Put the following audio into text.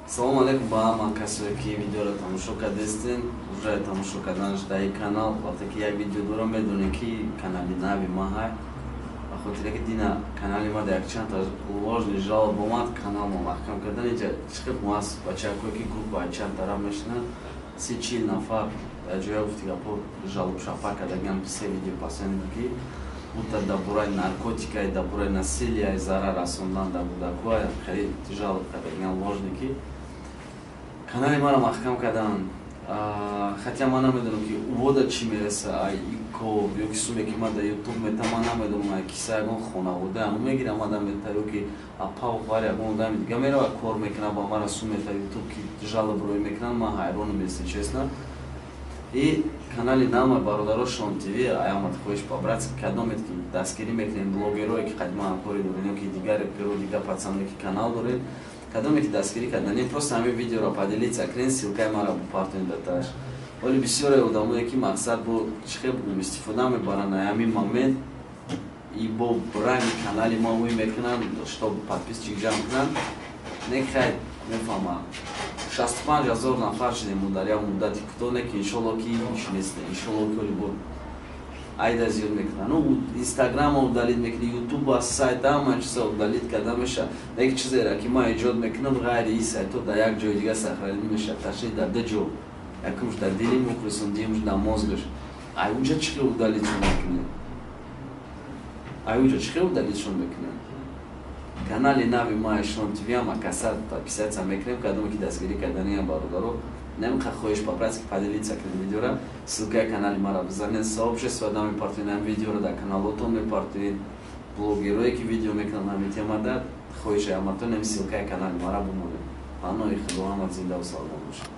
Салому алейкум ба ҳама касое, ки видеоро тамошо кардестен. Уже тамошо карданаш дар ин канал, вақте ки як видео дорам, медонем, ки канали нави ма ҳай. Ба хотире ки дина канали ма дар якчанд ложный жалоб омад, канал ма маҳкам кардан. Инҷа чӣ хел мо бачакое, ки группа чанд тараф мешинанд, 30-40 нафар дар ҷоя гуфти гапо жалоб шапа кардагиам. Се видео пасанидо, ки будто дар бораи наркотика, дар бораи насилия, зарар расондан дар кӯдакҳо хеле жалоб кардагиам, ложный, ки канали маро маҳкам карданд. Хотя ман намедонам, ки увода чӣ мереса, ай ко ё ки суме, ки ман дар Ютуб мета, ман намедонам, ай киса ягон хонавода ҳамон мегирам, мада мета, ё ки апау хоҳар, ягон одами дига мерава, кор мекунад, ба мара сум мета Ютуб, ки жалоб рӯй мекунанд. Ман ҳайронам, если честно. И канали нама, бародаро, Шон ТВ, аямад хоҳиш по-братски, кадомед ки дастгирӣ мекунем, блогерое, ки қадима ҳамкорӣ дорем, ё ки дигар реперо, дигар пацаное, ки канал доред, кадоме ки дастгирӣ карданем, просто ҳамин видеоро поделиться кунед, ссылкаи маро бупартонед даташ. Вале бисёре одамое, ки мақсад бо чӣ хел бугум, истифода мебаранд ҳамин момент и бо ранги канали мо ӯй мекунанд, чтоб подписчик ҷамъ кунанд. Не, хай, мефаҳмам, 65 000 нафар шудем дар як муддати кӯтоҳ. Не ки иншолло ки ҳеч нест, иншолло ки оли бо айда зиёд мекунанд. Ну, Инстаграма удалить мекунӣ, Ютуба, сайт, ҳама чиза удалить карда мешавад. Як чизеро, ки ман эҷод мекунам, ғайри ин сайтҳо дар як ҷои дига сохранить мешавад, точнее, дар ду ҷо: якумш дар дили мухлисон, дуюмш дар мозгаш. Ай унҷа чӣ хел удалитьшон мекунед? Ай унҷа чӣ хел удалитьшон мекунед? Канали нави ма, Шон ТВ, ама каса подписаться мекунем, кадоме ки дастгирӣ карданиам, бародаро, немқа хоҳиш по-братски поделиться кунед видеора, ссылкаи канали мара бизанед, сообщество да мепартоед, ҳам видеоро дар каналотон мепартоед. Блогерое, ки видео мекунанд ҳамин темада, хоҳиши аматон ҳами ссылкаи канали мара бимонед. Паноҳи Худо, ҳама зиндаву саломат бошед.